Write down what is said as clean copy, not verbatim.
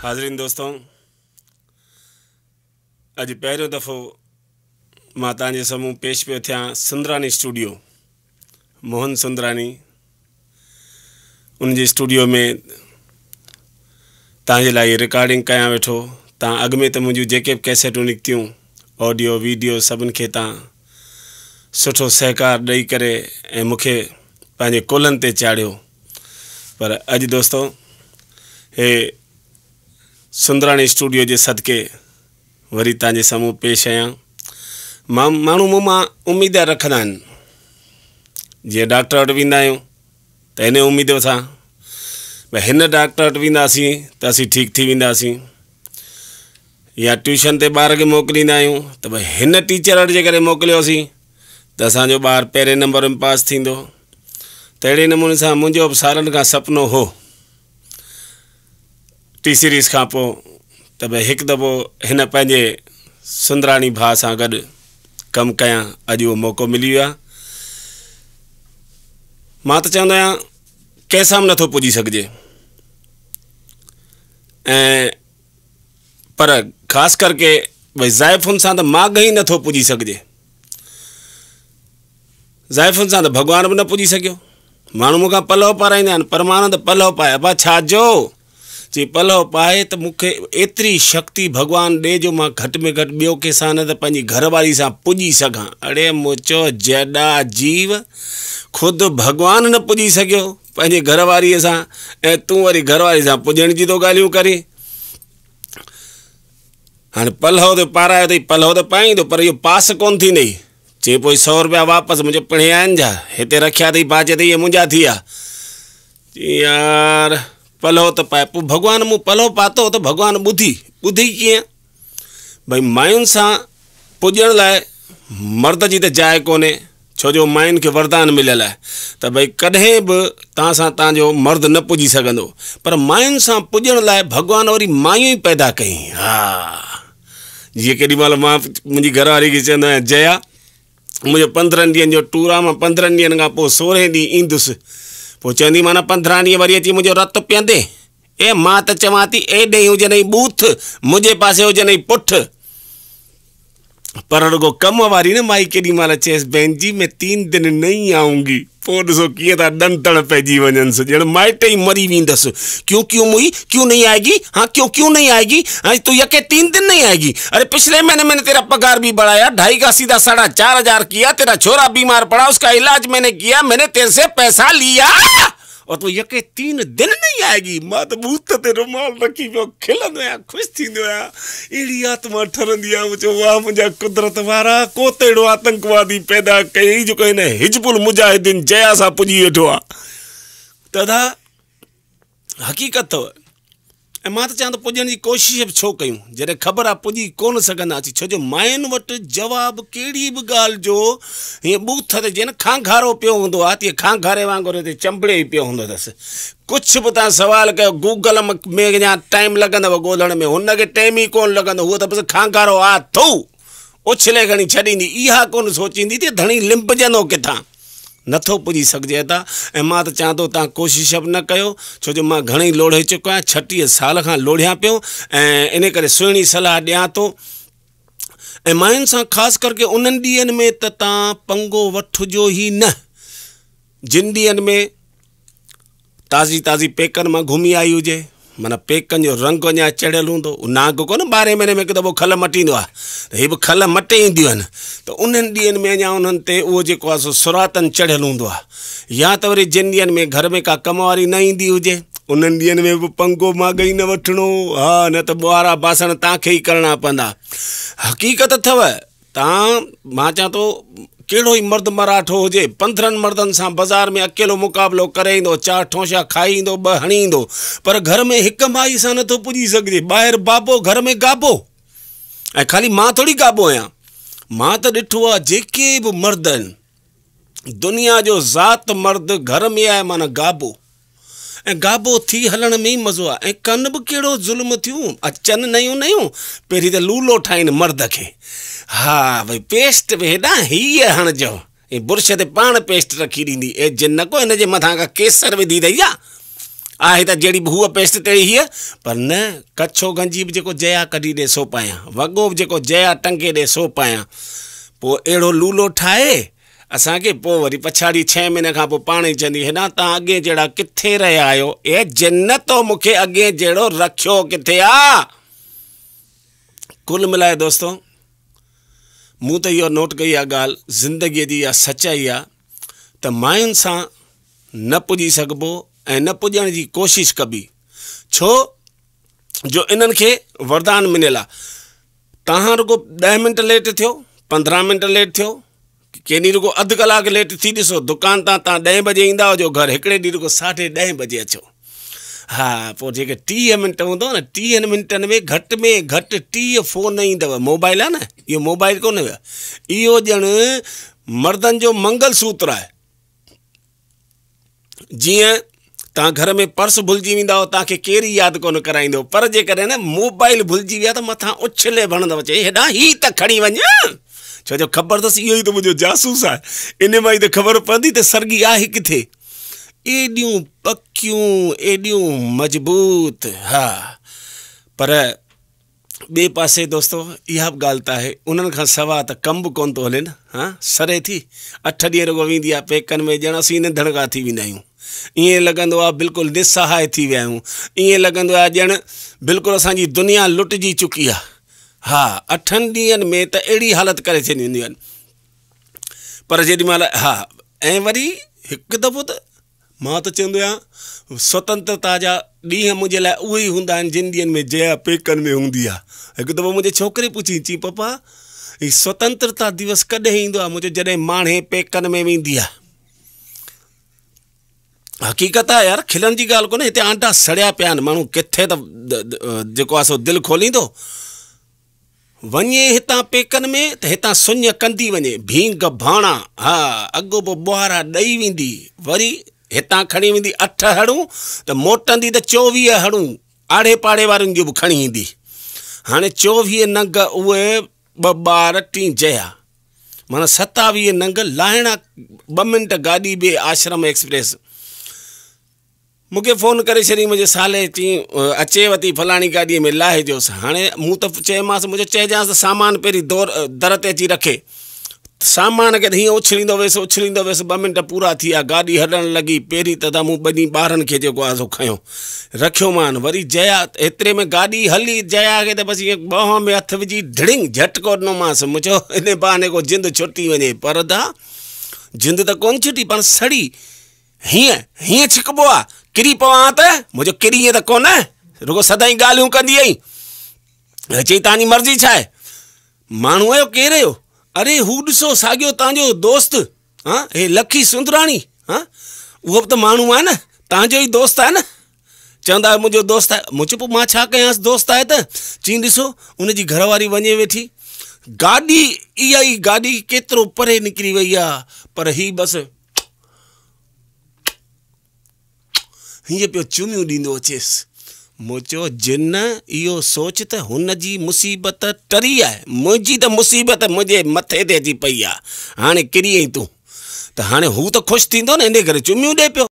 حاضرين دوستو اڄ پهريون دفعو مان توهان جي سامهون پيش پيو ٿيان سندراني اسٽوڊيو موهن سندراني ان جي اسٽوڊيو ۾ توهان جي لاء هي رڪارڊنگ ڪيان ويٺو توهان اڳ ۾ ته منهنجون جيڪي به ڪيسيٽون نڪتيون آڊيو ويڊيو سڀن کي توهان سٺو سهڪار ڏئي ڪري ۽ مون کي پنهنجي ڪلهن تي چاڙهيو پر اڄ دوستو هي سندراڻي اسٽوڊيو جي صدقي وري توهان جي سامهون پيش آهيان. مان ماڻهو مون مان اميد رکندا آهن جيئن ڊاڪٽر وٽ ويندا آهيون ته ان اميد سان ڀئي هن ڊاڪٽر وٽ وينداسين ته اسين ٺيڪ ٿي وينداسين يا ٽيوشن تي ٻار کي موڪليندا آهيون ته ڀئي هن ٽيچر وٽ جيڪڏهن موڪليوسين ته اسانجو ٻار پهرين نمبر ۾ پاس ٿيندو ته اهڙي نموني سان منهنجو به سالن کان سپنو هو ٽي سيريز کان پوء ته ڀئي هڪ دفعو هن پنهنجي سندراڻي ڀاء سان گڏ ڪم ڪيان اڄ اهو موقعو ملي ويو آهي مان ته چوندو آهيان ڪنهن سان به نٿو پڄي سگهجي ۽ پر خاص ڪرڪي ڀئي زائفن سان ته ماڳهين نٿو پڄي سگهجي زائفن سان ته ڀڳوان به نه پڄي سگهيو. ماڻهو مون کان پلئه پارائيندا آهن، پرمانند پلئه پائي. ابا ڇا جو؟ چي پلئه پائي ته مون کي ايتري شڪتي ڀڳوان ڏي جو مان گهٽ ۾ گهٽ ٻيو ڪنهن سان نه ته پنهنجي گهر واري سان پڄي سگهان. اڙي مون چيو جڏا جيو، خود ڀڳوان نه پڄي سگهيو پنهنجي گهر واريء سان ۽ تون وري گهر واري سان پڄڻ جي ٿو ڳالهيون ڪرين. هاڻي پلئه ته پارايو اٿئي، پلئه ته پائيندو پر اهو پاس ڪونه ٿيندئي. چي پوء سئو روپيا واپس منهنجي پڻهين آهن ڇا؟ هتي رکيا اٿئي باچي تي اهي منهنجا ٿي ويا. چي يار پلئه ته پائي. پوء ڀڳوان مون پلئه پاتو ته ڀڳوان ٻڌي. ٻڌي ڪيئن؟ ڀئي ماين سان پڄڻ لاء مرد جي ته جاء ڪونهي ڇو جو ماين کي وردان مليل آهي ته ڀئي ڪڏهن به توهان سان توهان جو مرد نه پڄي سگهندو پر ماين سان پڄڻ لاء ڀڳوان وري مايون ئي پيدا ڪيائين. ها جيئن ڪيڏي مهل مان منهنجي گهر واري کي چوندو آهيان جيا منهنجو پندرهن ڏينهن جو ٽور آهي مان پندرهن ڏينهن کان پوء سورهين ڏينهن ايندس پوء چوندي معنيٰ پندرهن ڏينهن وري اچي منهنجو رت پيئندين اي مان ته چوان ٿي ايڏي هجنئي ٻوٿ منهنجي پاسي هجنئي پٺ پر رڳو ڪم واري نه مائي ڪيڏي مهل چيس بهن جي مين تين دن نهين آئونگي پوء ڏسو ڪيئن ٿا ڏندڻ پئجي وڃنس ڄڻ مائٽ ئي مري ويندس ڪيون ڪيون موئي ڪيون نهين آئيگي هان ڪيون ڪيون نهين آئيگي هان تو يڪي تين دن نهين آئيگي اري پڇلي مهيني ميني تيرا پگهار ڀي بڙهايا ڍائي ڪا سيڌا ساڙها چار هزار ڪيا تيرا ڇورا بيمار پڙا اس ڪا علاج ميني ڪيا ميني تيري سي پئسا ليا اور تو يڪي تين دن نهين آئيگي مان ته ٻوٿ تي رومال رکي پيو کلندو آهيان خوش ٿيندو آهيان اهڙي آتما ٺرندي آهي مون چيو واهه منهنجا قدرت وارا ڪو ته اهڙو آتنڪوادي پيدا ڪيئي جيڪو هن حزب المجاهدين جيا سان پڄي ويٺو آهي ته ادا حقيقت اٿو ۽ مان ته چوان ٿو پڄڻ جي ڪوشش به ڇو ڪيون جڏهن خبر آهي پڄي ڪونه سگهنداسين ڇو جو ماين وٽ جواب ڪهڙي به ڳالهه جو هيئن ٻوٿ تي جيئن نه کانگهارو پيو هوندو آهي تيئن کانگهاري وانگر هتي چنبڙيو ئي پيو هوندو اٿس ڪجهه به توهان سوال ڪيو گوگل ۾ اڃا ٽائيم لڳندو ڳولڻ ۾ هن کي ٽائيم ئي ڪونه لڳندو هوء ته بس کانگهارو آ ٿو اڇلي کڻي ڇڏيندي اها ڪونه سوچيندي ته ڌڻي لنبجندو ڪٿان نٿو پڄي سگهجي ادا ۽ مان ته چوان ٿو توهان ڪوشش به نه ڪيو ڇو جو مان گهڻي لوڙهي چڪو آهيان ڇٽيهه سال کان لوڙهيان پيو ۽ ان ڪري سهڻي صلاح ڏيان ٿو ۽ ماين سان خاص ڪرڪي انهن ڏينهن ۾ ته توهان پنگو وٺجو ئي نه جن ڏينهن ۾ تازي تازي پيڪن مان گهمي آئي هجي، معنيٰ پيڪن جو رنگ اڃا چڙهيل هوندو، اهو نانگ ڪونه ٻارهين مهيني ۾ هڪ دفعو کل مٽيندو آهي ته هي به کل مٽي اينديون آهن ته انهن ڏينهن ۾ اڃا انهن تي اهو جيڪو آهي سو سراتن چڙهيل هوندو آهي يا ته وري جن ڏينهن ۾ گهر ۾ ڪا ڪم واري نه ايندي هجي انهن ڏينهن ۾ به پنگو ماڳهين نه وٺڻو ها نه ته ٻهارا باسڻ توهان کي ئي ڪرڻا پوندا حقيقت اٿو تان مان چوان ٿو ڪهڙو ئي مرد مراٺو هجي، 15 مردن سان بزار ۾ اڪيلو مقابلو ڪري ايندو، چار ٺونشا کائي ايندو، ٻه هڻي ايندو، پر گهر ۾ هڪ مائي سان نٿو پڄي سگهجي. ٻاهر بابو، گهر ۾ گابو. ۽ خالي مان ٿوري گابو آهيان. مان ته ڏٺو آهي جيڪي به مرد آهن، دنيا جو ذات مرد گهر ۾ آهي معنيٰ گابو. ۽ گابو ٿي هلڻ ۾ ئي مزو آ ۽ ڪن به ڪهڙو ظلم ٿيون اچن نيون نيون پهرين ته لولو ٺاهين مرد کي ها ڀئي پيسٽ به هيڏانهن هيء هڻجو ۽ برش تي پاڻ پيسٽ رکي ڏيندي اي جن ڪو هن جي مٿان ڪا ڪيسر وڌي اٿئي ڇا؟ آهي ته جهڙي به هوء پيسٽ تهڙي هيء، پر نه، ڪڇو گنجي به جيڪو جيا ڪڍي ڏي سو پايان، وڳو به جيڪو جيا ٽنگي ڏي سو پايان. پوء اهڙو لولو ٺاهي اسان کي، پوء وري پڇاڙي ڇهين مهيني کان پوء پاڻ ئي چوندي، هيڏانهن توهان اڳئين جهڙا ڪٿي رهيا آهيو؟ اي جن تو مون کي اڳئين جهڙو رکيو ڪٿي آ؟ ڪل ملائي دوستو، مون ته اهو نوٽ ڪئي آ ڳالهه، زندگيء جي اها سچائي آ ته ماين سان نه پڄي سگهبو ۽ نه پڄڻ جي ڪوشش ڪبي ڇو جو انهن کي وردان مليل آ توهان رڳو ڏهه منٽ ليٽ ٿيو 15 منٽ ليٽ ٿيو ڪيڏي رڳو اڌ ڪلاڪ ليٽ ٿي ڏسو دڪان تان توهان ڏهين بجي ايندا هجو گهر هڪڙي ڏينهن رڳو ساڍي ڏهين بجي اچو ها پوء جيڪي 30 منٽ هوندو نه 30 منٽن ۾ گهٽ ۾ گهٽ 30 فون ايندو موبائل آ نه اهو موبائل ڪونه اهو ڄڻ مردن جو منگل سوتر آهي جيئن توهان گهر ۾ پرس ڀلجي ويندا آهيو توهان کي ڪير ئي ياد ڪونه ڪرائيندو پر جيڪڏهن نه موبائل ڀلجي ويا ته مٿان اڇلي هڻندو چئي هيڏانهن هي ته کڻي وڃ ڇو جو خبر اٿس اهو ئي ته منهنجو جاسوس آهي ان مان ئي ته خبر پوندي ته سرڳي آهي ڪٿي ايڏيون پڪيون ايڏيون مضبوط ها پر ٻئي پاسي دوستو اها به ڳالهه ته آهي انهن کان سوا ته ڪم به ڪونه ٿو هلي نه ها سري ٿي اٺ ڏينهن رڳو ويندي آهي پيڪن ۾ ڄڻ اسين نڌڻڪا ٿي ويندا آهيون ائين لڳندو آهي بلڪل نسهاء ٿي ويا آهيون ائين لڳندو آهي ڄڻ بلڪل اسان جي دنيا لٽجي چڪي آهي ها اٺن ڏينهن ۾ ته اهڙي حالت ڪري ڇڏينديون آهن پر جيڏي مهل ها ۽ وري هڪ دفعو ته مان ته چوندو آهيان سوتنترتا جا ڏينهن منهنجي لاء اهي ئي هوندا آهن جن ڏينهن ۾ جيا پيڪن ۾ هوندي آهي. هڪ دفعو منهنجي ڇوڪري پڇي چي پپا هي سوتنترتا ديوس ڪڏهن ايندو آهي؟ مون چيو جڏهن ماڻهي پيڪن ۾ ويندي آهي. حقيقت آهي يار کلڻ جي ڳالهه ڪونهي هتي آنڊا سڙيا پيا آهن ماڻهو ڪٿي ته جيڪو آهي سو دل کوليندو. وڃي هتان پيڪن ۾ ته هتان سڃ ڪندي وڃي، ڀينگ ڀاڻا، ها، اڳو پوء ٻوهارا ڏئي ويندي، وري هتان کڻي ويندي اٺ هڙون ته موٽندي ته 24 هڙون آڙي پاڙي وارن جون به کڻي ايندي. هاڻي 24 ننگ اهي ٻه ٻار ٽين جيا، معنيٰ 27 ننگ لاهڻا ٻه منٽ گاڏي به آشرم ايڪسپريس. مون کي فون ڪري ڇڏيائين منهنجي سالي چيائين اچيو ٿي فلاڻي گاڏيء ۾ لاهجوس هاڻي مون ته چيومانس مون چيو چئجانس ته سامان پهرين دور در تي اچي رکي سامان کي ته هيئن اڇليندو ويس اڇليندو ويس ٻه منٽ پورا ٿي ويا گاڏي هلڻ لڳي پهرين ته مون ٻنهي ٻارن کي جيڪو آهي سو کنيو رکيومان وري جيا ايتري ۾ گاڏي هلي جيا کي ته بس ائين ٻانهن ۾ هٿ وجهي ڍڙنگ جهٽڪو ڏنومانس مون چيو ان بهاني ڪو جند ڇٽي وڃي پر ادا جند ته ڪونه ڇٽي پاڻ سڙي هيئن، هيئن ڇڪبو آ، ڪري پوان ها ته؟ مون چيو ڪرين ته ڪونه، رڳو سدائين ڳالهيون ڪندي آهين. چيائين توهان جي مرضي ڇا آهي؟ ماڻهو آهيو ڪير آهيو؟ اري هو ڏسو ساڳيو توهان جو دوست، ها هي لکي سندراڻي، ها اهو به ته ماڻهو آهي نه، توهان جو ئي دوست آهي نه. چوندا آهي منهنجو دوست آهي. مون چيو پوء مان ڇا ڪيانس دوست آهي ته؟ چيائين ڏسو ان جي گهر واري وڃي ويٺي. گاڏي اها ئي گاڏي ڪيترو پري نڪري وئي آ پر هي بس هيئن پيو چميون ڏيندو اچيس. مون چيو، جن اهو سوچ ته هن جي مصيبت ٽري آهي، منهنجي ته مصيبت منهنجي مٿي تي اچي پئي آهي، هاڻي ڪري آئين تون ته هاڻي هو ته خوش ٿيندو نه، انهيء ڪري چميون ڏئي پيو.